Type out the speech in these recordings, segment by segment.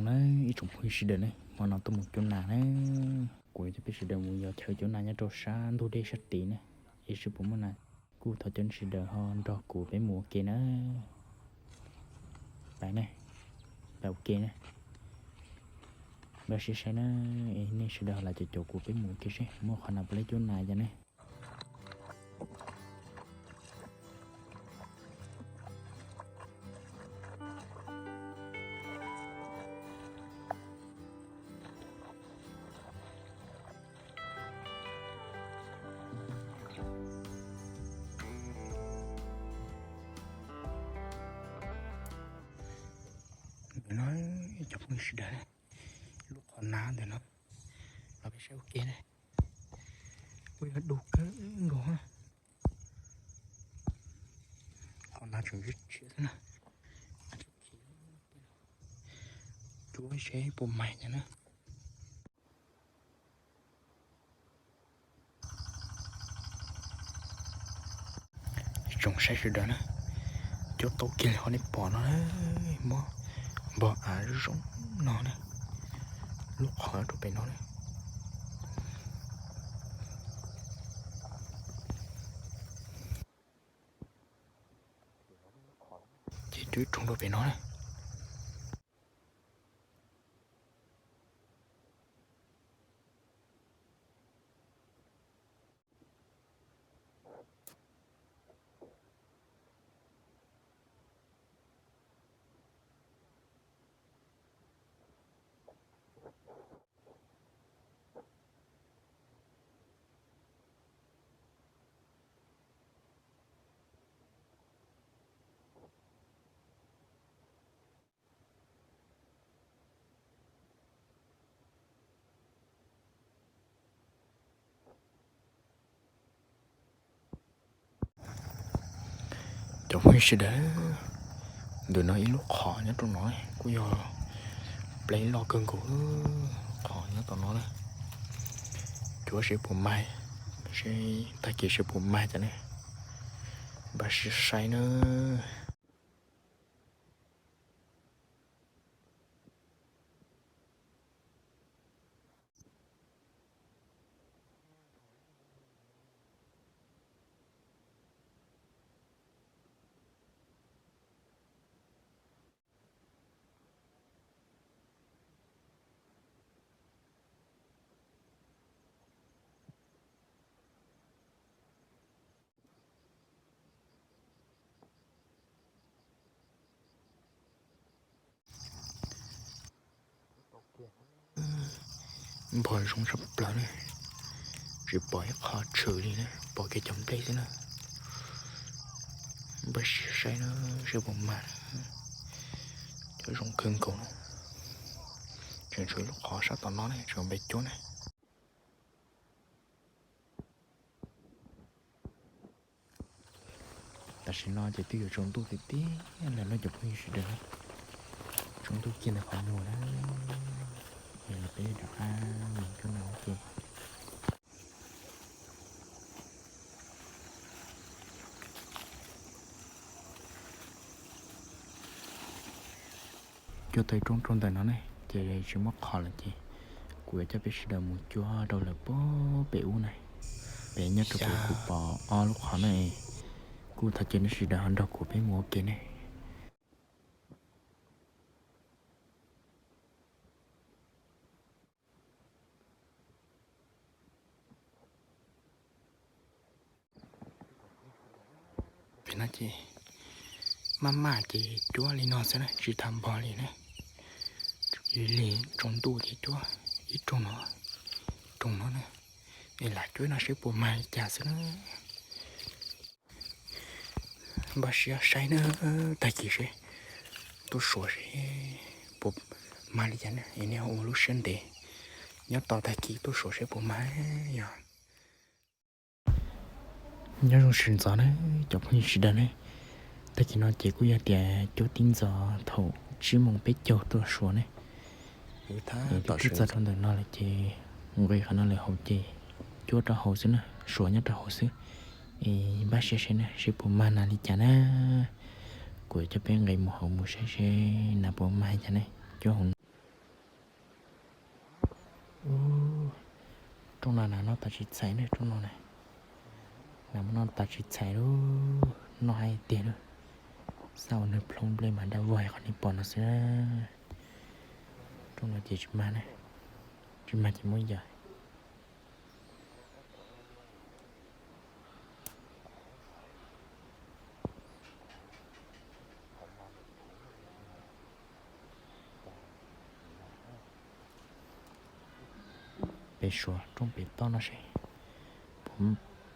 Na, ib tsoom phooj ywg sawv daws ne, hmo no tuaj mus cuab nas na. Kuv yuav coj peb sawv daws mus yos chaw cuab nas nyob rau sab ntug dej sab tid ne. Es seb puas muaj nas, kuj thov cov nej sawv daws ho nrog kuv peb mus ua ke na. Pais ne, pais ua ke ne. Npaj siab saib na, es nej sawv daws ho los caum caum kuv peb mus ua ke seb muaj qhov nas puas laib cuab nas cas ne. Ntawm no, cov phooj ywg sawv daws, lub qhov nas ntawm no, los peb saib ua ke na. Kuj yog dub kawg nkaus. Qhov nas tseem tshiab xwb na. Cuab seb puas mag na. Tsoom saib sawv daws na, cuab tau kiag li qhov nej pom no, muab npog av zoo no na, lub qhov rau pem no na. Ces cuab ib rooj rau pem no na. Cov phooj ywg sawv daws, ntawm no ib lub qhov nyob rau no kuj yog plab loj kawg nkaus, qhov nyob tom no na. Cuab seb puas mag, seb tag kis seb puas mag cas ne. Npaj siab saib na. Npog zoo tshaj plaws ne, tsis pom ib qho tshwm li na, pom kiag cov nplej xwb na. Npaj siab saib na, seb puas mag. Cov zoo kawg nkaus na. Tseem tshuav lub qhov sab tom no ne, tseem pem cuab ne. Tam sim no ces twb yuav tsaus ntuj tiag tiag lawm no cov phooj ywg sawv daws. Tsaus ntuj kiag ntawm qhov muag na. Los peb rov qab mus cuab nas ua ke. Cuab tau ib rooj rau ntawm no ne, ces tsis muaj qhov lawm ces kuv yuav coj peb sawv daws mus cuab rau lawm puag pem ub na. Pem nyob rau pem kuv pom ob lub qhov na, kuj thov caw nej sawv daws ho nrog kuv peb mus ua ke ne. Pem no ces maj maj ces cuab li no xwb na, tsis tau npog li na. Lig tsaus ntuj ces cuab ib rooj no, rooj no na, es lam cuab no seb puas mag li cas xwb na. Npaj siab saib na, tag kis seb tuaj suav seb puas mag li cas na, es nej ho ua lub siab ntev nyob tos tag kis tuaj suav seb puas mag. Yog nyob zoo sawv ntxov na cov phooj ywg sawv daws ne, tag kis no ces kuj yog tias cuab tib ntxov thaum tsib moos peb caug tuaj suav ne. Twb txog rau ntawm no lawm ces nqis qhov no lawm hauv ces cuab rau hauv xwb na, suav nyob rau hauv xwb. Es npaj siab saib na seb puas mag nas li cas na. Kuv coj peb nqis mus hauv mus saib seb nas puas mag cas ne, cuab hauv no. Rooj no nas noj tas tsis txhais na, rooj no na. Nas muab noj tas tsis txhais li, noj heev tiag li. Xav ua nws plhoov nplej mas dab vog qhov nej pom no xwb. Rooj no ces tsis mag na, tsis mag ces muab yawm. Pem suav rooj pem toj no seb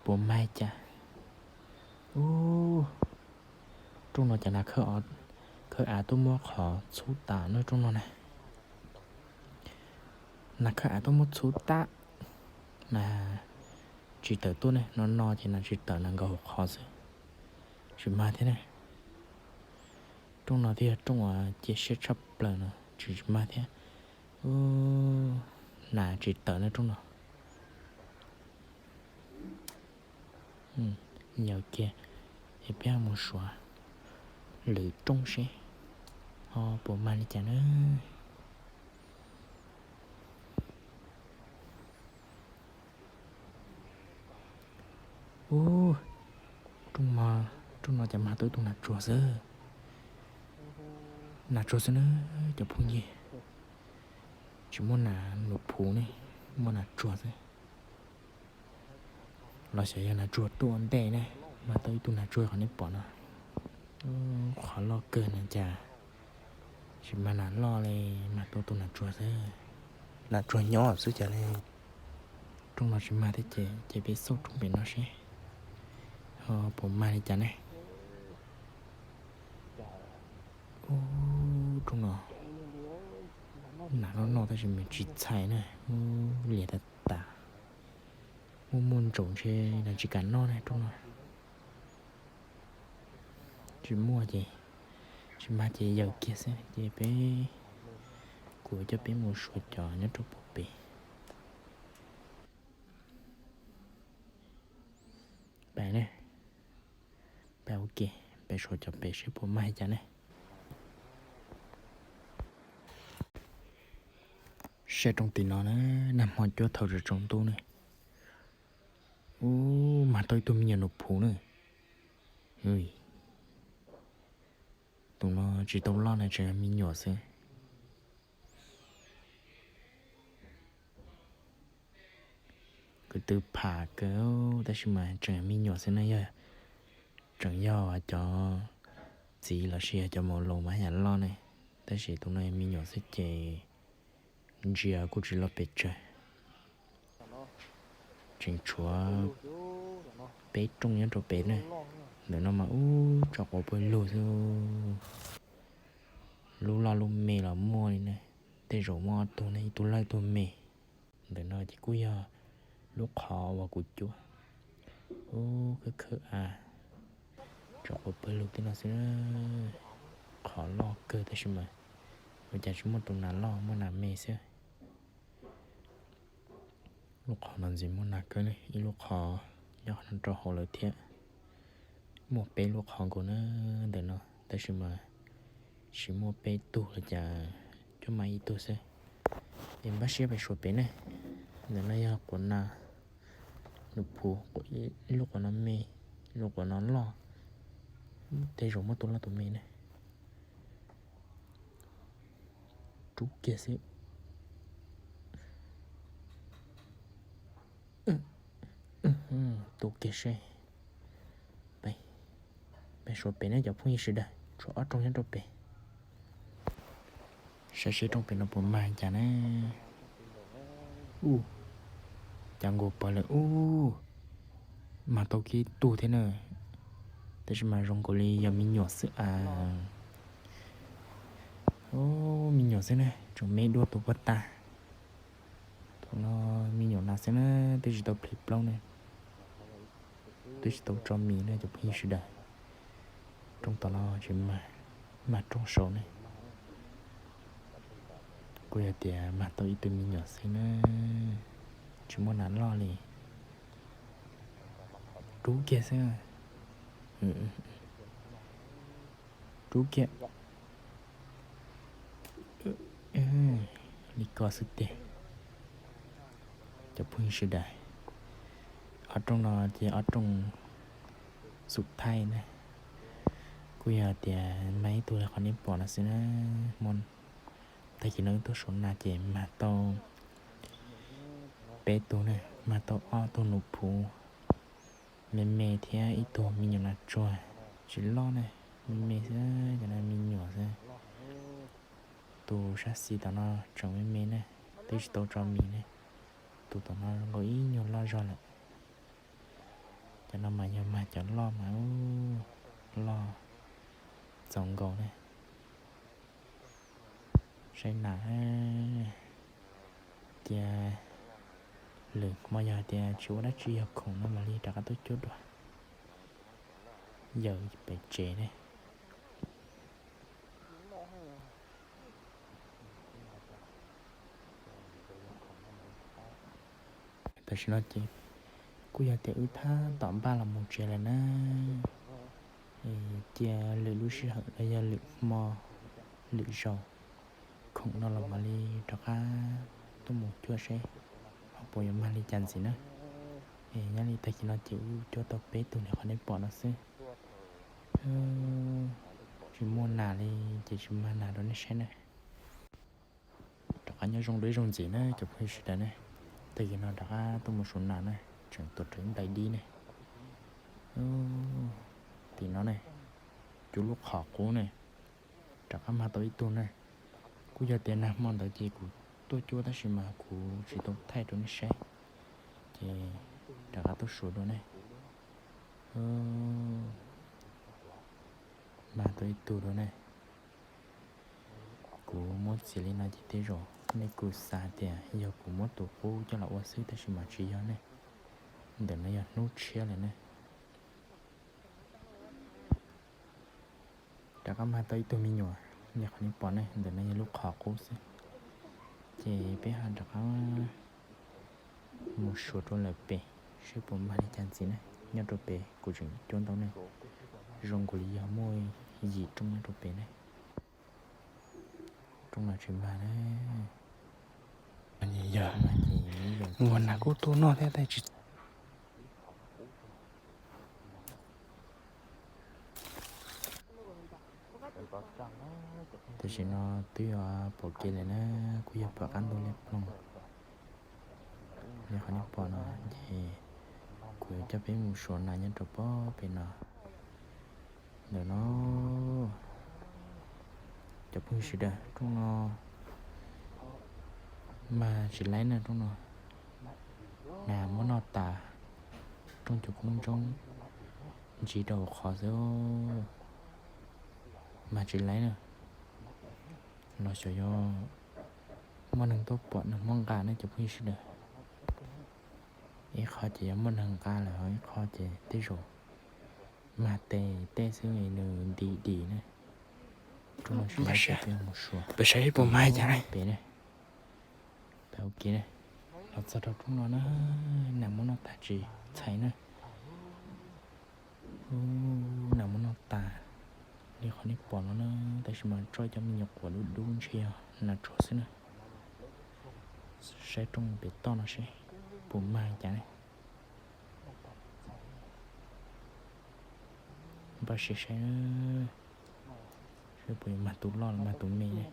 puas mag cas. Ub, rooj no cas nas khawb av tuaj muab qhov txhub tas na rooj no na. Nas khawb av tuaj muab txhub tas, nas tsis tawm tuaj ne, no no ces nas tsis tawm, nas nkaum hauv qhov xwb. Tsis mag thiab ne. Rooj no thiaj yog rooj uas cia siab tshaj plaws no, tsis tsis mag thiab. Nas tsis tawm na rooj no. Nyaum kiag es peb mus suav lwm rooj seb ho puas mag li cas na. Ub, rooj no cas mag tau ib tug nas tsuag xwb. Nas tsuag xwb na cov phooj ywg. Tsis muaj nas nus phuv ne, muaj nas tsuag xwb. Los xyov yog nas tsuag tuaj ua ntej ne, mag tau ib tug nas tsuag qhov nej pom no. Qhov loj kawg no cas tsis mag nas loj li, mag tau tus nas tsuag xwb. Nas tsuag nyob xwb cas li. Rooj no tsis mag thiab ces, ces peb xauj rooj pem no seb ho puas mag li cas ne. Ub, rooj no nas loj loj tab sis mas tsis txhais na, ub, lias tas tas, muaj muaj ntsaum ntshe nas tsis kam noj na rooj no. Tsis muaj ces, tsis mag ces yawm kiag xwb ces peb, kuv coj peb mus suav cov nyob rau puag pem. Pais ne, pais ua ke, pais suav cov pem seb puas mag li cas ne. Saib rooj tim no na, nag hmo cuab thaum tsaus tsaus ntuj ne. Ub, mag tau ib tug me nyuam nus phuv na. Tus no tsis tau loj na, tseem yog me nyuam xwb. Kwv tw pham kawg tab sis mas tseem yog me nyuam xwb na, yog tseem yog cov txiv los sis yog cov maum laus mas yam loj ne, tab sis tus no yog me nyuam xwb ces ntsia kuj tsis loj pes tsawg. Tseem tshuav peb rooj nyob rau pem na. Ntawm no mas ub, tso quav pawg lug xwb. Lub loj lub me los muaj li na. Tej zaum muaj ob tug ne, ib tug loj ib tug me. Ntawm no ces kuj yog lub qhov uas kuv cuab. Ub, khawb khawb av, tso quav pawg lug tej no xwb. Qhov loj kawg tab sis mas ua cas tsis muaj tus nas loj, muaj nas me xwb. Lub qhov no ntxim muaj nas kawg li, ib lub qhov nyob qhov no rau hauv lawm thiab. Muaj peb lub qhov nkaus na ntawm no tab sis mas tsis muaj peb tug los cas, cuab mas ib tug xwb. Es npaj siab pem suav pem ne. Ntawm no yog quav nas, nus phuv, ib lub quav no me, ib lub quav no loj, tej zaum muaj tus loj tus me ne. Rub kiag xwb. Tu kiag seb. Peb, peb suav pem ne cov phooj ywg sawv daws, tshuav ob rooj nyob rau pem. Saib seb rooj pem no puas mag cas na. Ub, cas nkaus pawg lawm ub. Mag tau kiag ib tug thiab na, tab sis mas zoo nkaus li yog me nyuam xwb as. Ub, me nyuam xwb na, tseem me dua tus puag ta. Tus no me nyuam nas xwb na, twb tsis tau plhis plaub ne, twb tsis tau tso mis ne cov phooj ywg sawv daws. Rooj tom no tsis mag, mag rooj saud ne. Kuj yog tias mag tau ib tug me nyuam xwb na, tsis muaj nas loj li. Rub kiag xwb. Rub kiag li ko xwb tiag. Cov phooj ywg sawv daws, ob rooj no ces ob rooj xub thawj na, kuj yog tias mag ib tug li qhov nej pom no xwb na. Tag kis no wb tuaj suav nas ces mag tau peb tug na, mag tau ob tug nus phuv me me thiab ib tug me nyuam nas tsuag tsis loj na, me me xwb, cov no me nyuam xwb. Tus sab xis tom no tseem me me ne, twb tsis tau tso mis ne. Tus tom no zoo nkaus ib nyuag loj zog lawm. Cov no mas yog mag cov loj mas loj txaus nkaus ne. Saib nas, cia lwm hmo yog tias tsis ua dab tsi yog khoom no mam li rov qab tuaj cuab dua, yawm pem tsev ne. Tam sim no ces kuj yog tias wb tab tom npaj los mus tsev lawm na. Cia lwm lub sij hawm los yog lwm hmo lwm zaus, khoom no los mam li rov qab tuaj mus cuab seb ho puas yuav mag li cas ntxiv na. Es nyob li tag kis no ces wb cuab tau peb tug li qhov nej pom no xwb. Tsis muaj nas li ces tsis mag nas rau nej saib na. Rov qab nyob zoo dua ib zaug ntxiv na cov phooj ywg sawv daws ne. Tag kis no rov qab tuaj mus suav nas na, tseem tuav rawv ntais dib ne. Tim no ne, cuab lub qhov qub ne, rov qab mag tau ib tug ne. Kuj yog tias nag hmo ntawd ces kuv tuaj cuab tab sis mas kuv tsis tau thaij rau nej saib, ces rov qab tuaj suav dua ne. Mag tau ib tug dua ne. Kuv muab txiav li no ces tej zaum nej kuj xav tias yog kuv muab tus qub coj los ua xwb tab sis mas tsis yog ne. Ntawm no yog hnub tshiab lawm ne. Rov qab mag tau ib tug me nyuam li qhov nej pom ne, ntawm no yog lub qhov qub xwb. Ces peb ho rov qab mus suav rau lawm pem seb puas mag li cas ntxiv ne. Nyob rau pem kuv tseem cuab ntau ne, zoo nkaus li yog muaj yim rooj nyob rau pem ne. Rooj no tsis mag na. Yog ua nas kuj tuaj noj thiab tab sis tam sim no twb yog pom kev lawm na, kuj yog pom qab ntuj liab ploog li qhov nej pom no. Ces kuv yuav coj peb mus suav nas nyob rau pob pem no. Ntawm no cov phooj ywg sawv daws, rooj no mag tsis laib na, rooj no nas muab noj tas, rooj cov koob ntsoov ntsib rau qhov xwb, mag tsis laib na. Los xyov yog muaj neeg tuaj pom neeg muab nqa ne cov phooj ywg sawv daws. Ib qho ces yog muaj neeg nqa lawm, ib qho ces tej zaum mag tes tej xwb nws dim dim ne. Rooj no tsis laib, peb saib puas mag cas pem ne. Peb ua ke ne, los txog rau rooj no na, nas muab noj tag tsis txhais na. Nas muab noj tas li qhov nej pom no na, tab sis mas tso cov me nyuam quav dub dub ntshe yog nas tsuag xwb na. Saib rooj pem toj no seb puas mag cas ne. Npaj siab saib, saib puas yuav mag tus loj los mag tus me ne.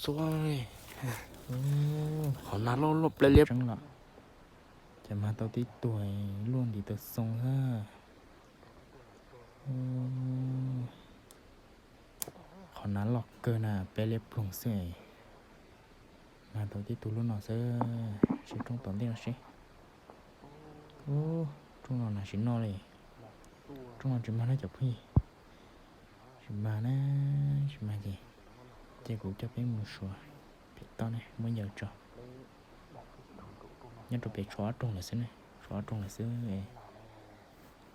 Xua, qhov nas loj loj pleb liab los, ces mag tau tib tug luaj ntiv taw xoo xwb. Qhov nas loj kawg na, pleb liab ploog xwb. Mag tau tib tug lub no xwb, seb rooj tom ntej no seb. Rooj no nas tsis noj li. Rooj no tsis mag na cov phooj ywg. Tsis mag na, tsis mag ces, ces kuv coj peb mus suav pem toj ne, muab yaws tso. Nyob rau pem tshuav ob rooj lawm xwb ne, tshuav ob rooj lawm xwb.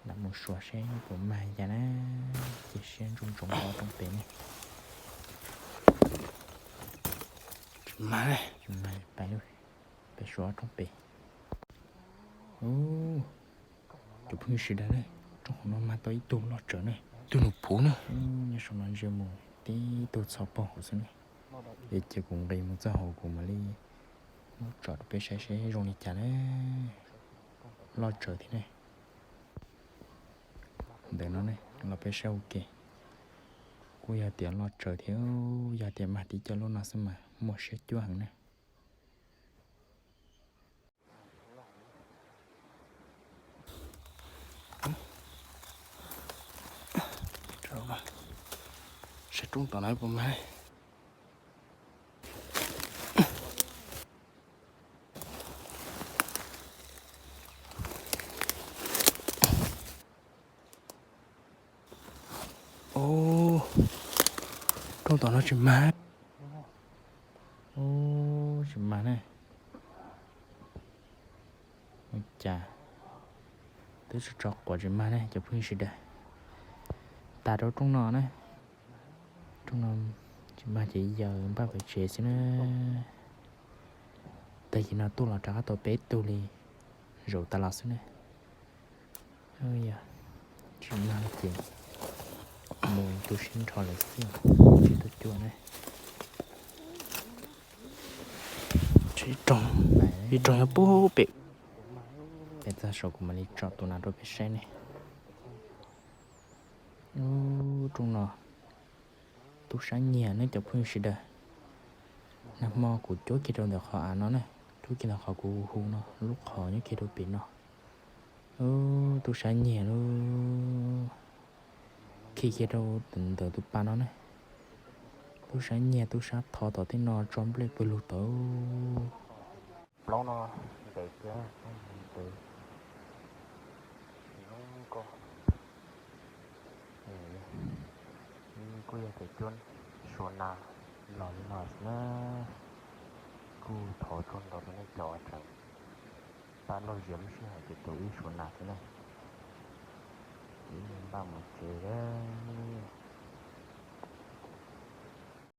Lam mus suav seb puas mag cas na, cia siab ntsoov ntsoov ob rooj pem ne. Tsis mag, tsis mag pais, pem suav ob rooj pem. Cov phooj ywg sawv daws ne, rooj hauv no mag tau ib tug loj tsawv ne, tus nus phuv ne. Nyob saum no ntsia mus Ib tug txhov poog hauv xwb ne. Es cia kuv nqis mus txog hauv kuv mam li muab tsom rau peb saib seb zoo li cas na. Loj tsawv thiab ne. Ntawm no ne, los peb saib ua ke. Kuj yog tias loj tsawv thiab, yog tias mag tib co lub no xwb mas muaj siab cuab heev ne. Saib roob tom no puas mag. Ub, roob tom no tsis mag. Ub, tsis mag ne. Ua cas twb tso tso quav tsis mag ne cov phooj ywg sawv daws. Tas rau rooj no na. Rooj no tsis mag ces yawm npaj pem tsev xwb na. Tag kis no tuaj los rov qab tau peb tug li zaum tas los xwb na. Yog tsis mag ces mus tu siab nrho lawm xwb, tsis tuaj cuag na. Ib rooj, ib rooj nyob puag pem. Peb txog saum kuv mam li tsom tus nas rau peb saib ne. Ub, rooj no tub sab nyiag ne cov phooj ywg sawv daws. Nag hmo kuv cuab kiag rau ntawm qhov av no ne, cuab kiag ntawm qhov kuv hu no, lub qhov nyob kiag rau pem no. Ub, tub sab nyiag lub, khi kiag rau ntawm tus pas no ne. Tub sab nyiag, tub sab tho tom tej no tso nplej pawg lug tod. Plaub no ntev kiag, ntev. Kuj yog tias cuab suav nas los li no xwb na. Kuj thov tsaug ntau rau nej cov tseem pab loj zias lub sij hawm ces tus ib suav nas xwb na. Ces npaj mus tsev lawm.